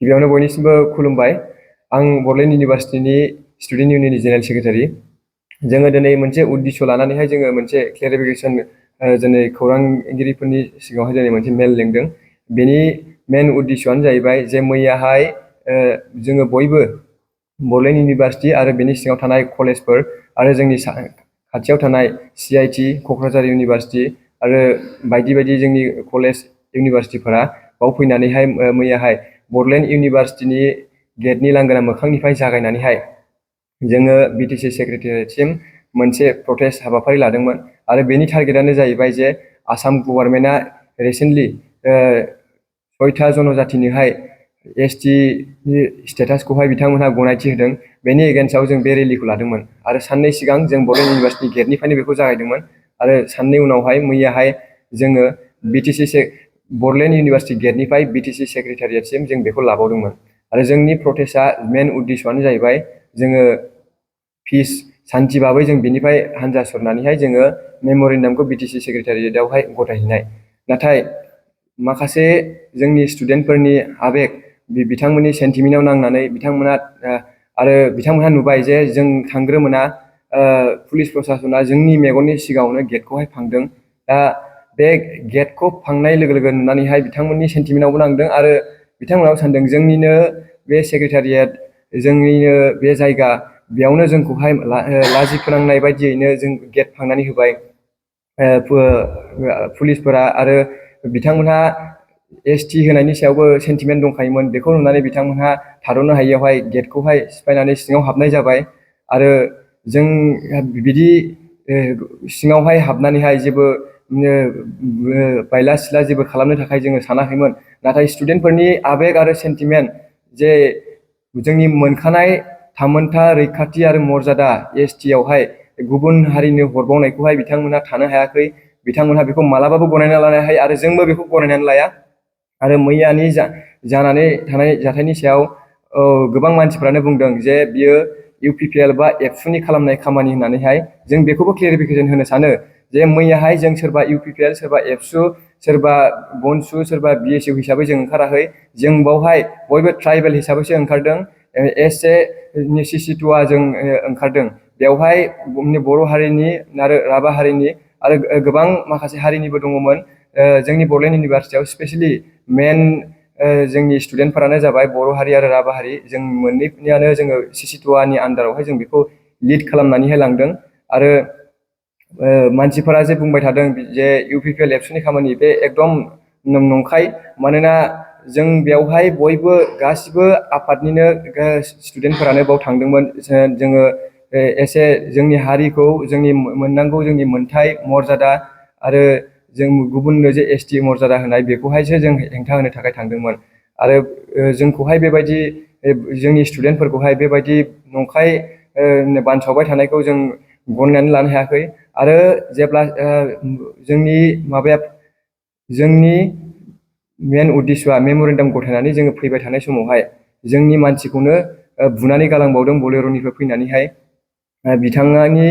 गिबियावनो बयनिसिमबो खुलुमबाय। आं बड'लेण्ड इउनिभार्सिटिनि स्टुडेन्ट इउनियननि जेनेरेल सेक्रेटारि। जोङो दिनै मोनसे उद्देश्य लानानैहाय जोङो मोनसे क्लेरिफिकेसन दिनै खौरांगिरिफोरनि सिगाङावहाय दिनै मोनसे मेल लिंदों। बेनि मेन उद्देश्यआनो जाहैबाय जे मैयाहाय जोङो बयबो बड'लेण्ड इउनिभार्सिटि आरो बेनि सिङाव थानाय कलेजफोर आरो जोंनि खाथियाव थानाय CIT क'क्राझार इउनिभार्सिटि आरो बायदि बायदि जोंनि कलेज इउनिभार्सिटिफोरा बाव फैनानैहाय मैयाहाय बड'लेण्ड इउनिभार्सिटिनि गेटनि लांगोना मोखांनिफ्राय जागायनानैहाय जोङो BTC सेक्रेटारियेटसिम मोनसे प्रटेस्ट हाबाफारि लादोंमोन आरो बेनि टारगेटआनो जाहैबाय जे आसाम गभर्नमेन्टआ रिसेन्टलि 6था जनजातिनोहाय ST स्टेटासखौहाय बिथांमोनहा गनायथि होदों। बेनि एगेन्स्टआव जों बे रेलिखौ लादोंमोन आरो साननै सिगां जों बड'लेण्ड इउनिभार्सिटि गेटनिफ्रायनो बेखौ जागायदोंमोन आरो साननै उनावहाय मैयाहाय जोङो बड'लेण्ड इउनिभार्सिटि गेटनिफ्राय BTC सेक्रेटारियेटसिम जों बेखौ लाबावदोंमोन आरो जोंनि प्रटेस्टआ मेन उद्देश्यआनो जाहैबाय जोङो पिस सान्थि भाबै जों बिनिफ्राय हान्जा सुरनानैहाय जोङो मेम'रेन्डामखौ BTC सेक्रेटारियेटआवहाय गथायहैनाय। नाथाय माखासे जोंनि स्टुडेन्टफोरनि आबेग बिथांमोननि सेन्टिमेन्टआव नांनानै बिथांमोनहा नुबाय जे जों थांग्रोमोना पुलिस प्रसासना जोंनि मेगननि सिगाङावनो गेटखौहाय फांदों। दा बे गेटखौ फांनाय लोगो लोगो नुनानैहाय बिथांमोननि सेन्टिमेन्टआवबो नांदों आरो बिथांमोनाबो सानदों जोंनिनो बे सेक्रेटारियेट जोंनिनो बे जायगा बेयावनो जोंखौहाय लाजि फोनांनाय बायदियैनो जों गेट फांनानै होबाय पुलिसफोरा आरो बिथांमोनहा ST होनायनि सायावबो सेन्टिमेन्ट दंखायोमोन। बेखौ नुनानै बिथांमोनहा थाद'नो हायियावहाय गेटखौहाय सिफायनानै सिङाव हाबनाय जाबाय आरो जों बिदि सिङावहाय हाबनानैहाय जेबो बायला सिला जेबो खालामनो थाखाय जोङो सानाखैमोन। नाथाय स्टुडेन्टफोरनि आबेग आरो सेन्टिमेन्ट जे जोंनि मोनखानाय थामोनथा रैखाथि आरो मर्यादा ST आवहाय गुबुन हारिनो हरबावनायखौहाय बिथांमोनहा थानो हायाखै। बिथांमोनहा बेखौ मालाबाबो गनायना लानो हायाखै आरो जोंबो बेखौ गनायनानै लाया आरो मैयानि जानानै थानाय जाथायनि सायाव गोबां मानसिफ्रानो बुंदों जे बियो UPPL बा एबसुनि खालामनाय खामानि होननानैहाय जों बेखौबो क्लेरिफिकेसन होनो सानो जे मैयाहाय जों सोरबा UPPL सोरबा एबसु सोरबा बनसु सोरबा BSU हिसाबै जों ओंखाराखै। जों बावहाय बयबो ट्राइबेल हिसाबैसो ओंखारदों। SA CC2आ जों ओंखारदों। बेवहाय बर' हारिनि आरो राभा हारिनि आरो गोबां माखासे हारिनिबो दङमोन। जोंनि बड'लेण्ड इउनिभार्सिटियाव स्पेसियेलि मेन जोंनि स्टुडेन्टफोरानो जाबाय बर' हारि आरो राभा हारि। जों मोननैनियानो जोङो CC2आनि आन्दारावहाय जों बेखौ लिड खालामनानैहाय लांदों आरो मानसिफोरा जे बुंबाय थादों जे UPPL एबसुनि खामानि बे एकदम नंखाय। मानोना जों बेवहाय बयबो गासिबो आफादनिनो स्टुडेन्टफोरानो बाव थांदोंमोन। जोङो एसे जोंनि हारिखौ जोंनि मोननांगौ जोंनि मोनथाय मर्यादा आरो जों गुबुननो जे ST मर्यादा होनाय बेखौहायसो जों हेंथा होनो थाखाय थांदोंमोन आरो जोंखौहाय बेबायदि जोंनि स्टुडेन्टफोरखौहाय बेबायदि नंखाय बानसावबाय थानायखौ जों गनायनानै लानो हायाखै आरो जेब्ला जोंनि मेन उद्देश्यआ मेम'रेन्डाम गथायनानै जोङो फैबाय थानाय समावहाय जोंनि मानसिखौनो बुनानै गालांबावदों बलेर'निफ्राय फैनानैहाय। बिथांनि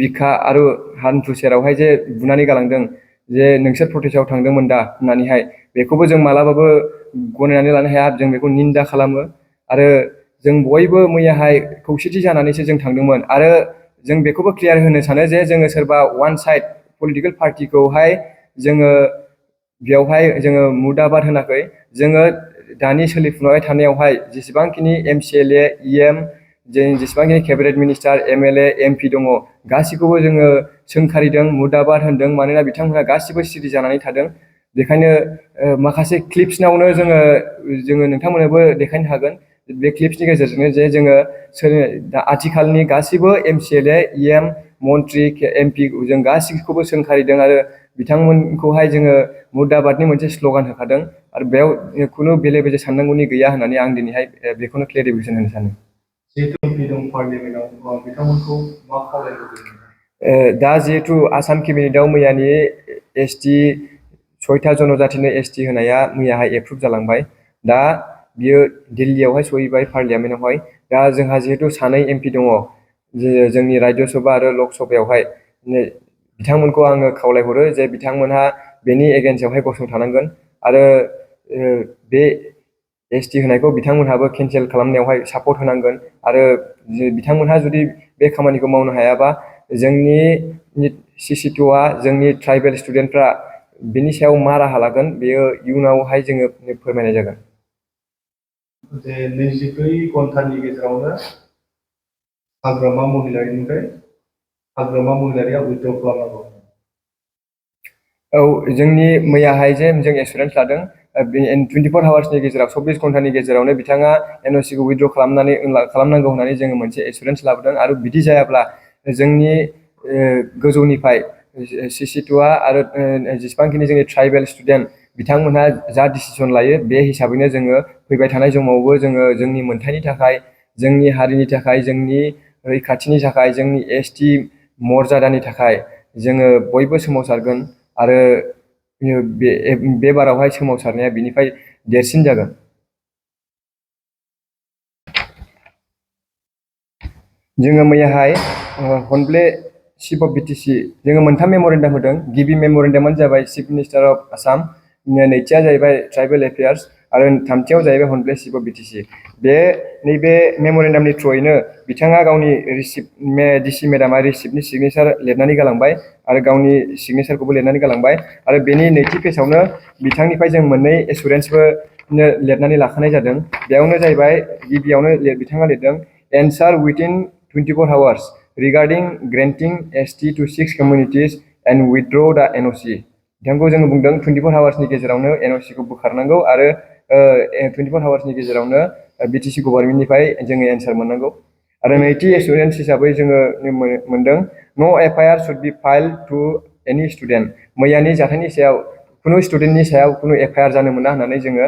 बिखा आरो हान्थु सेरावहाय जे बुनानै गालांदों जे नोंसोर प्रटेस्टआव थांदोंमोन दा होननानैहाय बेखौबो जों मालाबाबो गनायनानै लानो हाया। जों बेखौ निन्दा खालामो आरो जों बयबो मैयाहाय खौसेथि जानानैसो जों थांदोंमोन आरो जों बेखौबो क्लियार होनो सानो जे जोङो सोरबा वान साइड पलिटिकेल पार्टिखौहाय जोङो बेवहाय जोङो मुदाबाद होनाखै। जोङो दानि सोलिफुबाय थानायावहाय जेसेबांखिनि MCLA EM जेसेबांखिनि केबिनेट मिनिस्टार MLA MP दङ गासैखौबो जोङो सोंखारिदों मुदाबाद होनदों। मानोना बिथांमोनहा गासिबो सिरि जानानै थादों। बेखायनो माखासे क्लिप्सनावनो जोङो नोंथांमोननोबो देखायनो हागोन। बे क्लिप्सनि गेजेरजोंनो जे जोङो आथिखालनि गासैबो MCLA EM मन्त्रि MP जों गासैखौबो सोंखारिदों आरो बिथांमोनखौहाय जोङो मुदाबादनि मोनसे स्ल'गान होखादों आरो बेयाव खुनु बेले बेजे साननांगौनि गैया होननानै आं दिनैहाय बेखौनो क्लेरिफिकेसन होनो सानो। दा जिहेतु आसाम केबिनेटआव मैयानि ST 6था जनजातिनो ST होनाया मैयाहाय एप्रुभ जालांबाय। दा बियो दिल्लीयावहाय सहैबाय पार्लियामेन्टआवहाय। दा जोंहा जिहेतु सानै MP दङ जोंनि राज्य सभा आरो लक सभायावहाय बिथांमोनखौ आङो खावलायहरो जे बिथांमोनहा बेनि एगेन्स्टआवहाय गसंथानांगोन आरो बे एसटि होनायखौ बिथांमोनहाबो केन्सेल खालामनायावहाय सापर्ट होनांगोन आरो बिथांमोनहा जुदि बे खामानिखौ मावनो हायाबा जोंनि CC2आ जोंनि ट्राइबेल स्टुडेन्टफ्रा बिनि सायाव मा राहा लागोन बेयो इयुनावहाय जोङो फोरमायनाय जागोन। जे 24 घन्टानि गेजेरावनो हाग्रामा महिलारिनिफ्राय हाग्रामा महिलारिया उइथड्र खालामनांगौ। औ जोंनि मैयाहाय जे जों एसुरेन्स लादों 24 आवार्सनि गेजेराव 24 घन्टानि गेजेरावनो बिथाङा एनअसिखौ उइथड्र खालामनांगौ होननानै जोङो मोनसे एसुरेन्स लाबोदों आरो बिदि जायाब्ला जोंनि गोजौनिफ्राय CC2आ आरो जेसेबांखिनि जोंनि ट्राइबेल स्टुडेन्ट बिथांमोनहा जा डिसिसन लायो बे हिसाबैनो जोङो फैबाय थानाय समावबो जोङो जोंनि मोन्थायनि थाखाय जोंनि हारिनि थाखाय जोंनि रैखाथिनि थाखाय जोंनि ST मर्यादानि थाखाय जोङो बयबो सोमावसारगोन आरो बे बारावहाय सोमावसारनाया बिनिफ्राय देरसिन जागोन। जोङो मैयाहाय हनब्ले चिफ अफ BTC जोङो मोनथाम मेम'रेन्डाम होदों। गिबि मेम'रेन्डामानो जाबाय चिफ मिनिस्टार अफ आसाम, नैथिया जाहैबाय ट्राइबेल एफेयार्स आरो थामथियाव जाहैबाय हनब्ले चिफ अफ BTC। नैबे मेम'रेन्डामनि थ्रुयैनो बिथाङा गावनि DC मेडामा रिसिप्टनि सिगनेसार लिरनानै गालांबाय आरो गावनि सिगनेसारखौबो लिरनानै गालांबाय आरो बेनि नैथि पेजावनो बिथांनिफ्राय जों मोननै एसुरेन्सबो लिरनानै लाखानाय जादों। बेयावनो जाहैबाय गिबियावनो बिथाङा लिरदों एन्सार within 24 hours regarding granting ST to 6 communities and withdraw the NOC। बिथांखौ जोङो बुंदों 24 आवार्सनि गेजेरावनो NOCखौ बोखारनांगौ आरो 24 आवार्सनि गेजेरावनो BTC गभर्नमेन्टनिफ्राय जोङो एन्सार मोननांगौ। आरो नैथि एसुरेन्स हिसाबै जोङो मोनदों no FIR should be filed to any student. मैयानि जाथायनि सायाव कुनु स्टुडेन्टनि सायाव कुनु FIR जानो मोना होननानै जोङो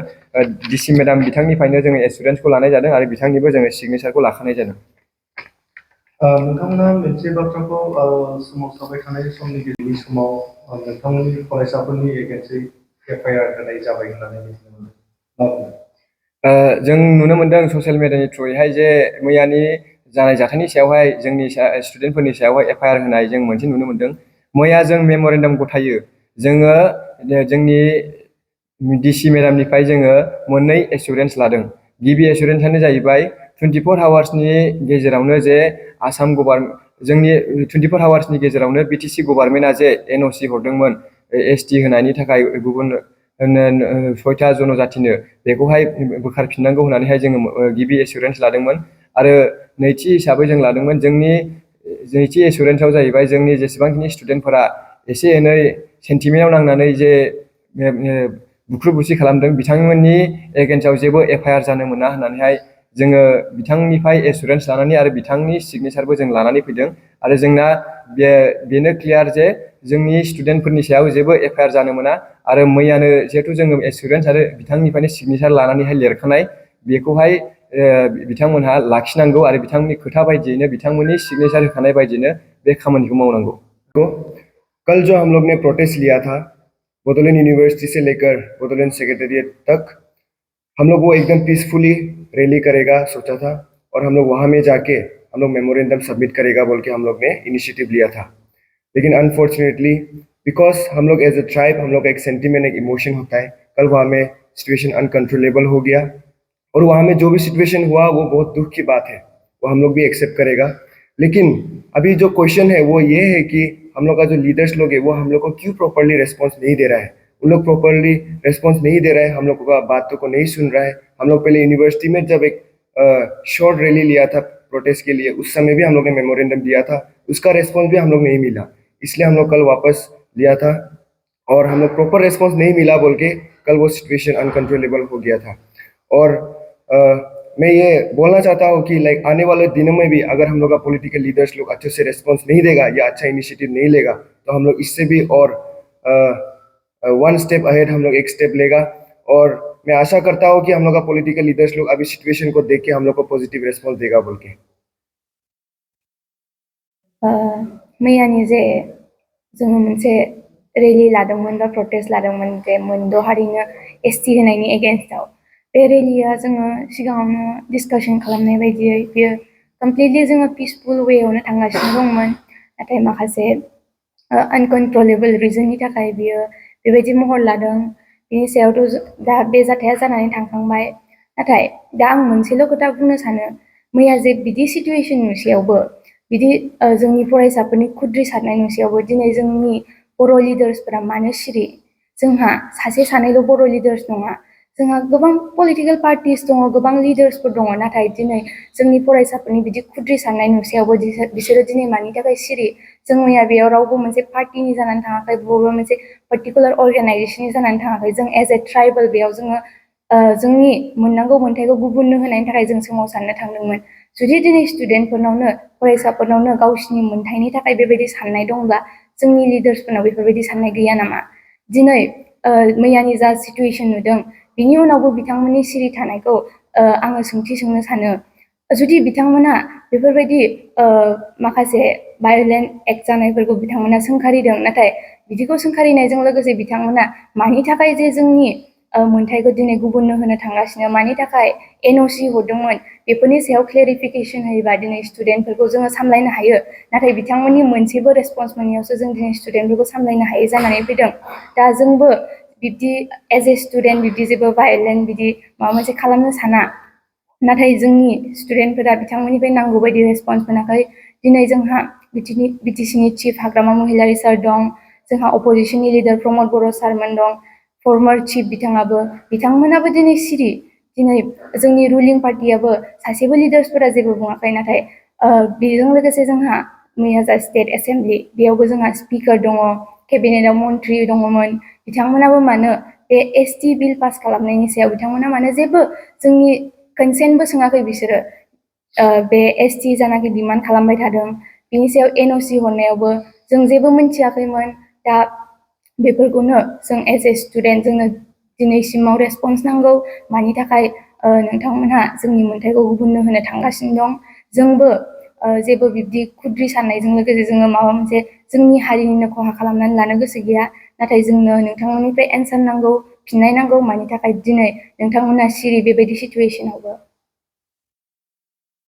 DC मेडाम बिथांनिफ्रायनो जोङो एसुरेन्सखौ लानाय जादों आरो बिथांनिबो जोङो सिगनेसारखौ लाखानाय जादों। नोंथांमोना मोनसे बाथ्राखौ सोमावसारबाय थानाय समनि गेजेरनि समाव नोंथांमोननि फरायसाफोरनि एगेन्स्टै FIR होनाय जाबाय होननानै मिथिनो मोनदों। जों नुनो मोनदों ससियेल मिडियानि थ्रुयैहाय जे मैयानि जानाय जाथायनि सायावहाय जोंनि स्टुडेन्टफोरनि सायावहाय FIR होनाय जों मोनसे नुनो मोनदों। मैया जों मेम'रेन्डाम गथायो जोङो जोंनि DC मेडामनिफ्राय जोङो मोननै एसुरेन्स लादों। गिबि एसुरेन्सआनो जाहैबाय 24 आवार्सनि गेजेरावनो जे आसाम जोंनि 24 आवार्सनि गेजेरावनो BTC गभर्नमेन्टआ जे NOC हरदोंमोन ST होनायनि थाखाय गुबुन 6था जनजातिनो बेखौहाय बोखारफिननांगौ होननानैहाय जोङो गिबि एसुरेन्स लादोंमोन आरो नैथि हिसाबै जों लादोंमोन जोंनि नैथि एसुरेन्सआव जाहैबाय जोंनि जेसेबांखिनि स्टुडेन्टफोरा एसे एनै सेन्टिमेन्टआव नांनानै जे बुख्रु बुसि खालामदों बिथांमोननि एगेन्स्टआव जेबो FIR जानो मोना होननानैहाय जोङो बिथांनिफ्राय एसुरेन्स लानानै आरो बिथांनि सिगनेसारबो जों लानानै फैदों आरो जोंना बेनो क्लियार जे जोंनि स्टुडेन्टफोरनि सायाव जेबो FIR जानो मोना आरो मैयानो जिहेथु जोङो एसुरेन्स आरो बिथांनिफ्रायनो सिगनेसार लानानैहाय लिरखानाय बेखौहाय बिथांमोनहा लाखिनांगौ आरो बिथांमोननि खोथा बायदियैनो बिथांमोननि सिगनेसार होखानाय बायदियैनो बे खामानिखौ मावनांगौ। कल जो हम लोग ने प्रोटेस्ट लिया था बोडोलैंड यूनिवर्सिटी से लेकर बोडोलैंड सेक्रेटेरिएट तक, हम लोग वो एकदम पीसफुली रैली करेगा सोचा था और हम लोग वहाँ में जाके हम लोग मेमोरेंडम सबमिट करेगा बोल के हम लोग ने इनिशिएटिव लिया था। लेकिन अनफॉर्चुनेटली बिकॉज हम लोग एज अ ट्राइब हम लोग का एक सेंटिमेंट एक इमोशन होता है, कल वहाँ में सिचुएशन अनकंट्रोलेबल हो गया और वहाँ में जो भी सिचुएशन हुआ वो बहुत दुख की बात है, वो हम लोग भी एक्सेप्ट करेगा। लेकिन अभी जो क्वेश्चन है वो ये है कि हम लोग का जो लीडर्स लोग है वो हम लोग को क्यों प्रॉपर्ली रिस्पॉन्स नहीं दे रहा है। उन लोग प्रॉपर्ली रिस्पॉन्स नहीं दे रहे हैं, हम लोग का बातों को नहीं सुन रहा है। हम लोग पहले यूनिवर्सिटी में जब एक शॉर्ट रैली लिया था प्रोटेस्ट के लिए, उस समय भी हम लोग ने मेमोरेंडम दिया था, उसका रिस्पॉन्स भी हम लोग नहीं मिला, इसलिए हम लोग कल वापस लिया था और हम लोग प्रॉपर रिस्पॉन्स नहीं मिला बोल के कल वो सिचुएशन अनकंट्रोलेबल हो गया था। और मैं ये बोलना चाहता हूँ कि लाइक आने वाले दिनों में भी अगर हम लोग का पॉलिटिकल लीडर्स लोग अच्छे से रिस्पॉन्स नहीं देगा या अच्छा इनिशिएटिव नहीं लेगा तो हम लोग इससे भी और वन स्टेप अहेड हम लोग एक स्टेप लेगा। और मैं आशा करता हूँ कि हम लोग का पॉलिटिकल लीडर्स लोग अभी सिचुएशन को देख के हम लोग को पॉजिटिव रिस्पॉन्स देगा बोल के। मैयानि जे जोङो मोनसे रेलि लादोंमोन बा प्रटेस्ट लादोंमोन जे मोनद' हारिनो ST होनायनि एगेन्स्टआव, बे रेलिया जोङो सिगाङावनो डिसकासन खालामनाय बायदियै बेयो कमप्लिटलि जोङो पिसफुल वेआवनो थांगासिनो दंमोन, नाथाय माखासे अनकन्ट्रलेबल रिजननि थाखाय बियो बेबायदि महर लादों। बिनि सायावथ' दा बे जाथाया जानानै थांखांबाय, नाथाय दा आं मोनसेल' खोथा बुंनो सानो मैया जे बिदि सिटुएसन नुसेयावबो बिदि जोंनि फरायसाफोरनि खुद्रिसारनाय नुसेयावबो दिनै जोंनि बर' लिडार्सफोरा मानो सिरि जोंहा सासे सानैल' बर' लिडार्स नङा जोंहा गोबां पलिटिकेल पार्टिस दङ गोबां लिडार्सफोर दङ नाथाय दिनै जोंनि फरायसाफोरनि बिदि खुद्रिसारनाय नुसेयावबो बिसोरो दिनै मानि थाखाय सिरि जों मैया बेयाव रावबो मोनसे पार्टिनि जानानै थाङाखै बबेबा मोनसे पार्टिकुलार अर्गानाइजेसननि जानानै थाङाखै जों एज ए ट्राइबेल बेयाव जोङो जोंनि मोननांगौ मोन्थाइखौ गुबुननो होनायनि थाखाय जों सोमावसारनो थांदोंमोन जुदि दिनै स्टुडेन्टफोरनावनो फरायसाफोरनावनो गावसिनि मोन्थाइनि थाखाय बेबायदि साननाय दंब्ला जोंनि लिडार्सफोरनाव बेफोरबायदि साननाय गैया नामा दिनै मैयानि जा सिटुएसन नुदों बिनि उनावबो बिथांमोननि सिरि थानायखौ आङो सोंथि सोंनो सानो जुदि बिथांमोना बेफोरबायदि माखासे भायलेन्ट एक्ट जानायफोरखौ बिथांमोना सोंखारिदों नाथाय बिदिखौ सोंखारिनायजों लोगोसे बिथांमोना मानि थाखाय जे जोंनि मोन्थाइखौ दिनै गुबुननो होनो थांगासिनो मानि थाखाय एनअसि हरदोंमोन बेफोरनि सायाव क्लेरिफिकेसन होयोबा दिनै स्टुडेन्टफोरखौ जोङो सामलायनो हायो नाथाय बिथांमोननि मोनसेबो रेसपन्स मोनैयावसो जों दिनै स्टुडेन्टफोरखौ सामलायनो हायै जानानै फैदों दा जोंबो बिब्दि एज ए स्टुडेन्ट बिब्दि जेबो भायलेन्ट बिदि माबा मोनसे खालामनो साना नाथाय जोंनि स्टुडेन्टफोरा बिथांमोननिफ्राय नांगौ बायदि रेसपन्स मोनाखै दिनै जोंहा बिटिसिनि चिफ हाग्रामा महिलारि सार दं जोंहा अपोजिसननि लिडार प्रमद बर' सारमोन दं फर्मार चिफ बिथांमोनाबो दिनै सिरि दिनै जोंनि रुलिं पार्टियाबो सासेबो लिडार्सफोरा जेबो बुङाखै नाथाय बेजों लोगोसे जोंहा मैया जा स्टेट एसेम्बलि बेयावबो जोंहा स्पिकार दङ केबिनेटआव मन्त्रि दङमोन बिथांमोनाबो मानो बे एसटि बिल पास खालामनायनि सायाव बिथांमोना मानो जेबो जोंनि कनसेन्टबो सोङाखै बिसोरो बे एसटि जानाखि डिमान्ड खालामबाय थादों बिनि सायाव एनअसि हरनायावबो जों जेबो मिन्थियाखैमोन दा बेफोरखौनो जों एज ए स्टुडेन्ट जोंनो दिनैसिमाव रेसपन्स नांगौ मानि थाखाय नोंथांमोनहा जोंनि मोन्थाइखौ गुबुननो होनो थांगासिनो दं जोंबो जेबो बिब्दि खुद्रि साननायजों लोगोसे जोङो माबा मोनसे जोंनि हारिनिनो खहा खालामनानै लानो गोसो गैया नाथाय जोंनो नोंथांमोननिफ्राय एन्सार नांगौ फिननाय नांगौ मानि थाखाय दिनै नोंथांमोना सिरि बेबायदि सिटुएसनावबो